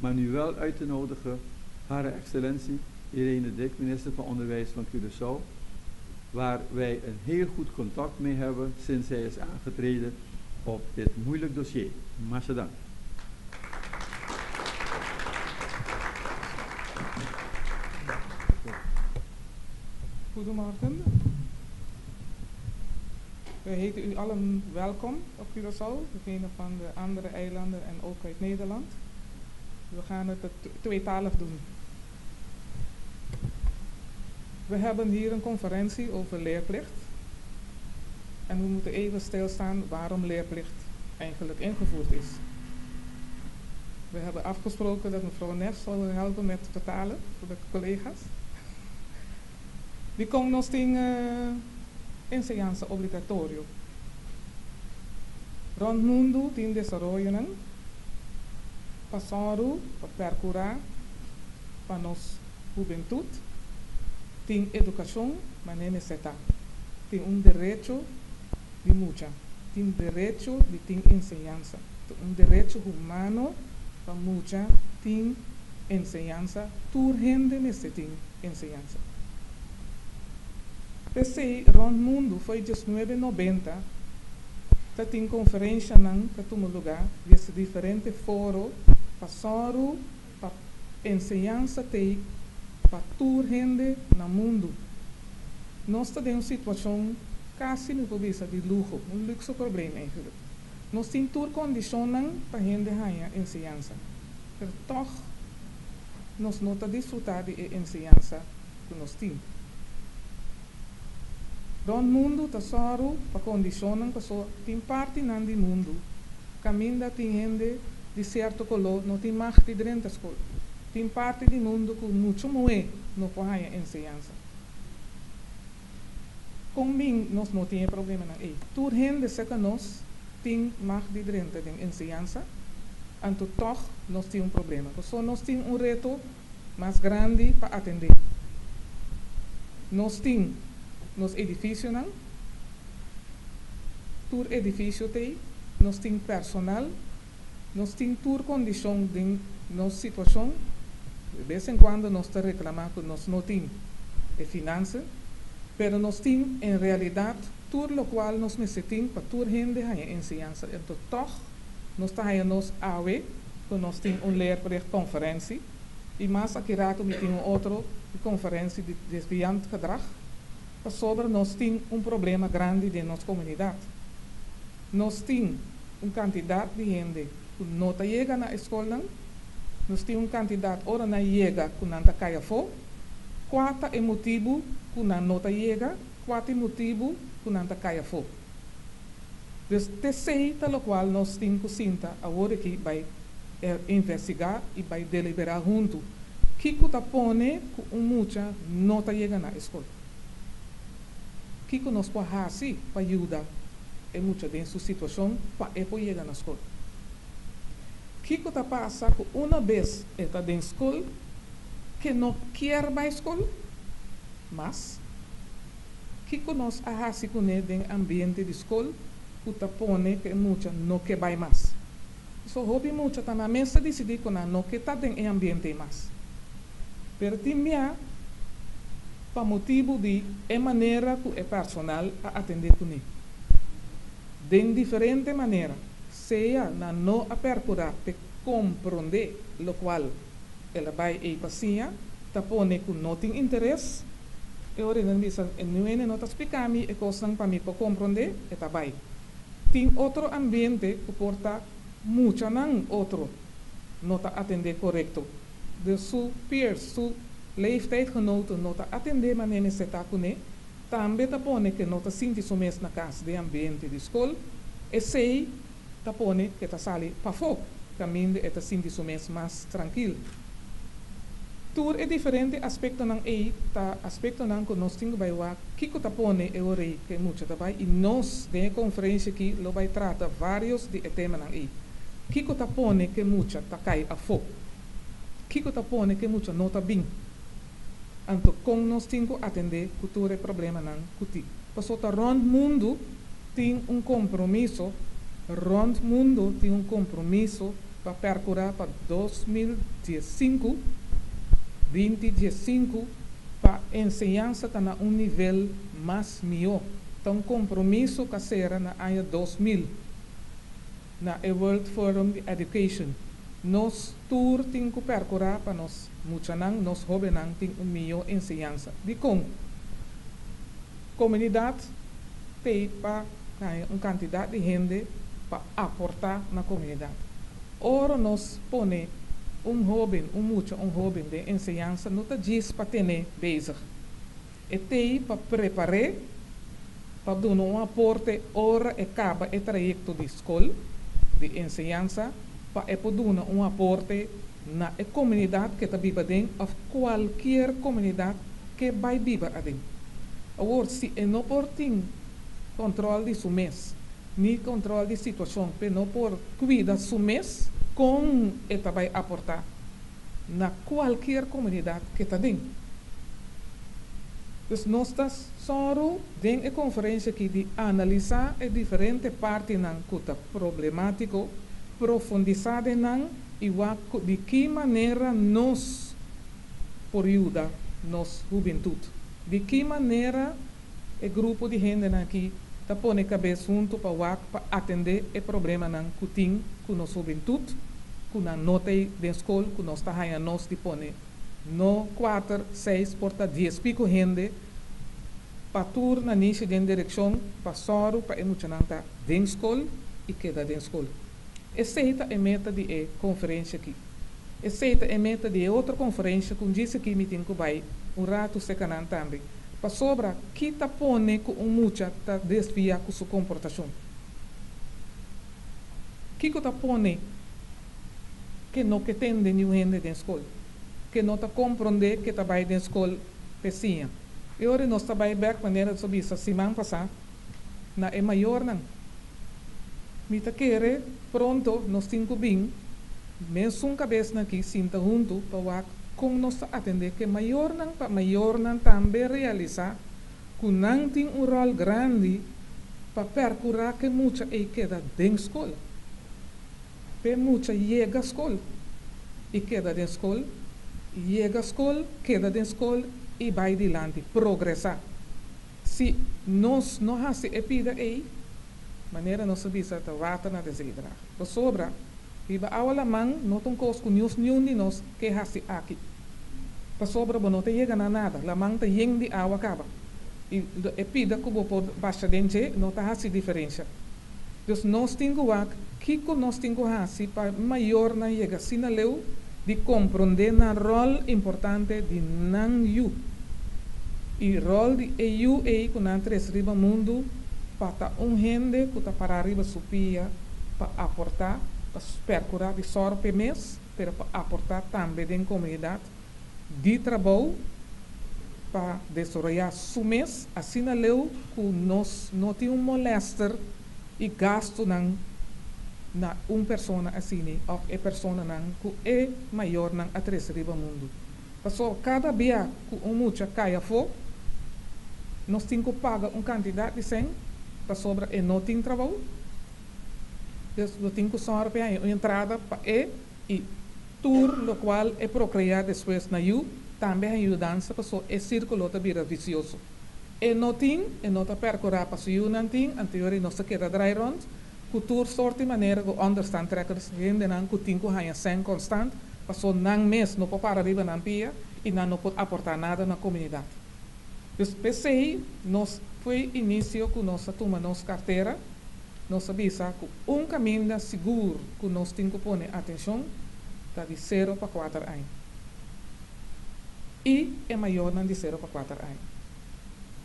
Maar nu wel uit te nodigen Hare Excellentie Irene Dik, minister van Onderwijs van Curaçao, waar wij een heel goed contact mee hebben sinds zij is aangetreden op dit moeilijk dossier. Masha dank. Goedemorgen. Wij heten u allen welkom op Curaçao, degene van de andere eilanden en ook uit Nederland. We gaan het tweetalig doen. We hebben hier een conferentie over leerplicht. En we moeten even stilstaan waarom leerplicht eigenlijk ingevoerd is. We hebben afgesproken dat mevrouw Nes zal helpen met vertalen voor de collega's. Dikon nos tin enseñansa obligatorio? Rònt mundu tin desaroyonan pa sòru pa pèrkurá pa nos hubentut tin edukashon manera mester ta. Tin un derecho di mucha tin derecho di tin enseñansa. Ta un derecho humano pa mucha tin enseñansa, tur hende mester tin enseñansa. P'esei rònt mundu fo'i diesnuebe nobenta ta tin konferenshanan ta tuma lugá di diferente foro pa sòru pa enseñansa t'ei pa tur hende na mundu. Nos ta den un situashon kasi mi por bisa di luho, un luxe probleem eigenlijk. Nos tin tur kondishonnan pa hende haña enseñansa, pero tòg nos no ta disfrutá di e enseñansa ku nos tin. Rònt mundu ta sòru pa kondishonnan paso tin partinan di mundu kaminda tin hende di sierto koló no tin mag di drenta skol. Tin parti di mundu ku muchu muhé no por haña enseñansa. Kon bin nos no tin e problemanan ei? Tur hende serka nos tin mag di drenta den enseñansa, anto tòg nos tin un problema. Pasobra nos tin un reto mas grandi pa atendé. Nos tin nos edifisionan, tur edifisio t'ei, nos tin personal, nos tin tur kondishon den nos situashon. De bes en kuando nos ta reklamá ku nos no tin e finansa, pero nos tin en realidat tur lokual nos mester tin pa tur hende haña enseñansa. Enton tòg nos ta haña nos awe ku nos tin un leerplichtconferentie i mas aki rato mi tin un otro konferentie di desviant gedrag pasobra nos tin un problema grandi den nos komunidat. Nos tin un kantidat di hende ku no ta yega na e skolnan. Nos tin un kantidat ora nan yega ku nan ta kai afó. Kua ta e motibu ku nan no ta yega? Kua ta e motibu ku nan ta kai afó? Dus t'esei ta lokual nos tin ku sinta awor aki bai investigá i bai deliberá huntu. Kiko ta pone ku un mucha no ta yega na e skol? Kiko nos por hasi pa yuda e mucha den su situashon pa e por yega na skol? Kiko ta pasa ku una bes e ta den skol ke no kier bai skol mas? Kiko nos a hasi kuné den ambiente di skol ku ta pone ku e mucha no ke bai mas? So hopi mucha ta nan mes ta disidí ku nan no ke ta den e ambiente ei mas. Pero tin bia pa motibu di e manera ku e personal a atendé kuné. Den diferente manera, sea nan no a perkurá p'e komprondé lokual el a bai ei pa siña, ta pone ku no tin interes, e ora nan bisa e nuene no ta splika mi e kosnan pa mi por komprondé, e ta bai. Tin otro ambiente ku por ta muchanan otro no ta atendé korekto. Dus su peers, su leeftijdgenoten no ta atendé manera mester ta kuné, tambe ta pone ku e no ta sinti su mes na kas den ambiente di skol, esei ta pone ku e ta sali pafó kaminda e ta sinti su mes mas trankil. Tur e diferente aspektonan ei ta aspektonan ku nos tin ku bai wak kiko ta pone e orei ku e mucha ta bai i nos den e konferensia aki lo bai trata vários di e temanan ei. Kiko ta pone ku e mucha ta kai afó? Kiko ta pone ku e mucha no ta bin? Anto kon nos tin ku atendé ku tur e problemanan ku tin? Pasobra ta rònt mundu tin un kompromiso, rònt mundu tin un kompromiso. Pa perkurá pa 2015, 2015, pa enseñansa ta na un nivel mas mihó. Ta un kompromiso ku a sera na aña 2000 na e World Forum di Education. Nos tur tin ku perkurá pa nos muchanan, nos hóbennan tin un mihó enseñansa. Dikon? Komunidat t'ei pa haña un kantidat di hende pa aportá na komunidat. Ora nos pone un hóben, un mucha, un hóben den enseñansa no ta djis pa tene bezig. E t'ei pa prepar'é pa duna un aporte ora e kaba e trayekto di skol, di enseñansa, pa e por duna un aporte na e komunidat ke ta biba den òf kualkier komunidat ke bai biba aden. Awor, si e no por tin kòntròl di su mes, ni kòntròl di situashon p'e no por kuida su mes, kon e ta bai aportá na kualkier komunidat ke ta den? Dus nos ta sòru den e konferensia aki di analisá e diferente partinan ku ta problemátiko, profundisá den nan i wak ku di ki manera nos por yuda nos hubentut, di ki manera e grupo di hendenan aki ta pone kabes huntu pa wak pa atendé e problemanan ku tin ku nos hubentut, ku nan no ta ei den skol, ku nos ta haña nos di pone no kuater, seis, por ta dies piko hende pa tur nanishi den direkshon pa sòru pa e muchanan ta den skol i keda den skol. Esei ta e meta di e konferensha aki. Esei ta e meta di e otro konferensha ku djis aki mi tin ku bai un ratu seka nan tambe. Pasobra ki ta pone ku un mucha ta desviá ku su komportashon? Kiko ta pone ke no ke tende niun hende den skol, ke no ta komprondé ke ta bai den skol p'e siña? E ora nos ta bai bèk manera nos a bisa siman pasá na e mayornan. Mi ta kere pronto nos tin ku bin mesun kabesnan aki sinta huntu pa wak kon nos ta atendé ku e mayornan pa mayornan tambe realisá ku nan tin un ròl grandi pa pèrkurá ku e mucha ei keda den skol. P'e mucha yega skol i keda den skol, yega skol, keda den skol i bai dilanti, progresá. Si nos no hasi e pida ei, manera nos a bisa ta water na de zee draag. Pasobra, riba awa laman no ta un kos ku nius niun di nos ke hasi aki. Pasobra bo no ta yega na nada, laman ta yen di awa kaba. I e pida ku bo por basha den dje no ta hasi diferensha. Dus nos tin ku wak kiko nos tin ku hasi pa mayornan yega asina leu di komprondé nan ròl importante di nan yu i ròl di e yu ei ku nan trese riba mundu pa ta un hende ku ta pará riba su pia pa aportá, pa pèrkurá di sòru p'e mes, pero pa aportá tambe den komunidat di trabou pa desaroyá su mes asina leu ku nos no tin un molèster i gastunan na un persona asini òf e personanan ku e mayornan a trese riba mundu. Pasobra kada bia ku un mucha kai afó, nos tin ku paga un kantidat di sèn pasobra e no tin trabou. Dus bo tin ku sòru pa e haña un entrada pa e i tur lokual e prokreá despues na yu tambe haña yudansa pasobra e sírkulo ta bira visioso. E no tin, e no ta perkurá pa su yunan tin, anterior i nos ta keda drai rònt ku tur sort di manera ku onderstandtrekkers, hendenan ku tin ku haña sèn konstant paso nan mes no por para riba nan pia i nan no por aportá nada na komunidat. Dus p'esei nos foi inisio ku nos a tuma nos kartera, nos a bisa ku un kaminda sigur ku nos tin ku pone atenshon ta di sero pa kuater aña i e mayornan di sero pa kuater aña.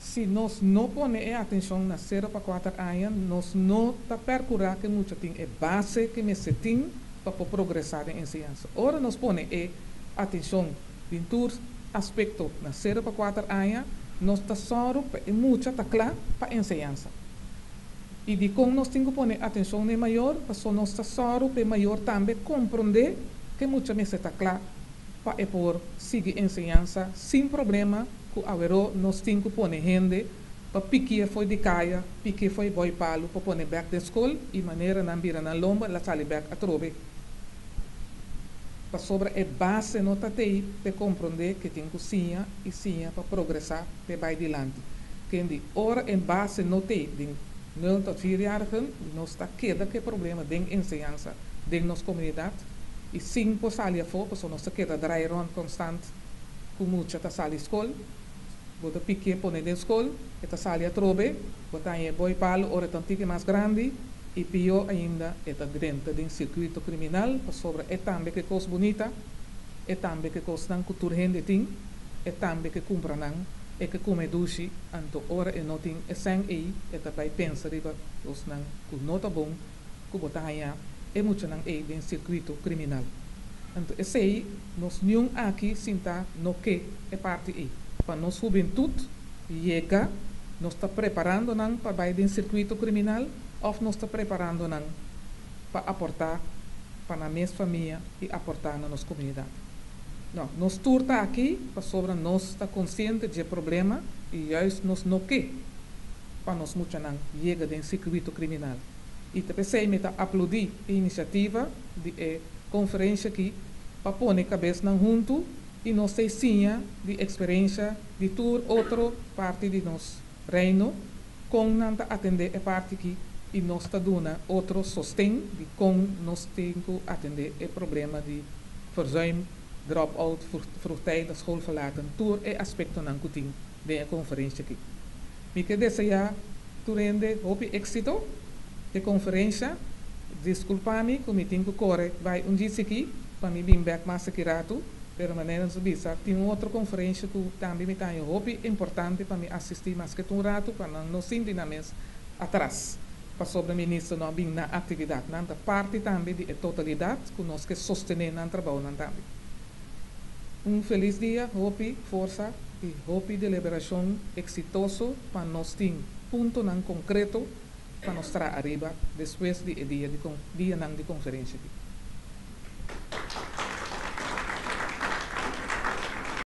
Si nos no pone e atenshon na sero pa kuater aña, nos no ta perkurá ku e mucha tin e base ku e mester tin pa por progresá den enseñansa. Ora nos pone e atenshon den tur aspekto na sero pa kuater aña, nos ta sòru pa e mucha ta kla pa enseñansa. I dikon nos tin ku pone atenshon na e mayor? Pasobra nos ta sòru pa e mayor tambe komprondé ku e mucha mester ta kla pa e por sigui enseñansa sin problema ku aweró nos tin ku pone hende pa pikié fo'i di kaya, pikié fo'i bòi palu pa pone bèk den skol i manera nan bira nan lomba el a sali bèk atrobe. Pasobra e base no ta tei pa komprondé ku tin ku siña i siña pa progresá, pa bai dilanti. Kende ora e base no tei, di 0 tot 4-jarigen, nos ta keda ku problema den enseñansa, den nos komunidat, i sin por sali afó, pasobra nos ta keda draai rond constant, ku mucha ta sali skol, bo ta pik'é pone den skol, e ta sali atrobe, bo ta hañ'é boi palu ora e ta un tiki mas grandi, i pió ainda e ta drenta den sirkuito kriminal, pasobra e tambe ke kos bunita, e tambe ke kosnan ku tur hende tin, e tambe ke kumpra nan, e ke kume dushi, anto ora e no tin e sèn ei, e ta bai pensa riba kosnan ku no ta bon ku bo ta haña e muchanan ei den sirkuito kriminal. Anto esei nos niun aki sinta no ke e parti ei. Pa nos hubentut yega, nos ta preparando nan pa bai den sirkuito kriminal òf nos ta preparando nan pa aportá pa nan mes famia i aportá na nos komunidat. No, nos tur ta aki pasobra nos ta konsiente dje problema i juist nos no ke pa nos muchanan yega den sirkuito kriminal. I ta p'esei mi ta aplaudí e inisiativa di e konferensha aki pa pone kabesnan huntu i nos ta siña di eksperensha di tur otro parti di nos reino kon nan ta atendé e parti aki i nos ta duna otro sosten di kon nos tin ku atendé e problema di verzuim, drop-out, vroegtijdig schoolverlaten, tur e aspektonan ku tin den e konferensha aki. Mi ke deseá tur hende hopi éksito e konferensha. Diskulpá mi ku mi tin ku kore bai un djis aki pa mi bin bèk mas aki ratu, pero manera nos a bisa tin un otro konferensha ku tambe mi ta haña hopi importante pa mi asistí maske ta un ratu pa nan no sinti nan mes atras pasobra minister no a bin na aktividat. Nan ta parti tambe di e totalidat ku nos ke sostené nan trabounan tambe. Un felis dia, hopi forsa i hopi deliberashon eksitoso pa nos tin puntonan konkreto pa nos traha ariba despues di e dia di dianan di konferensha aki.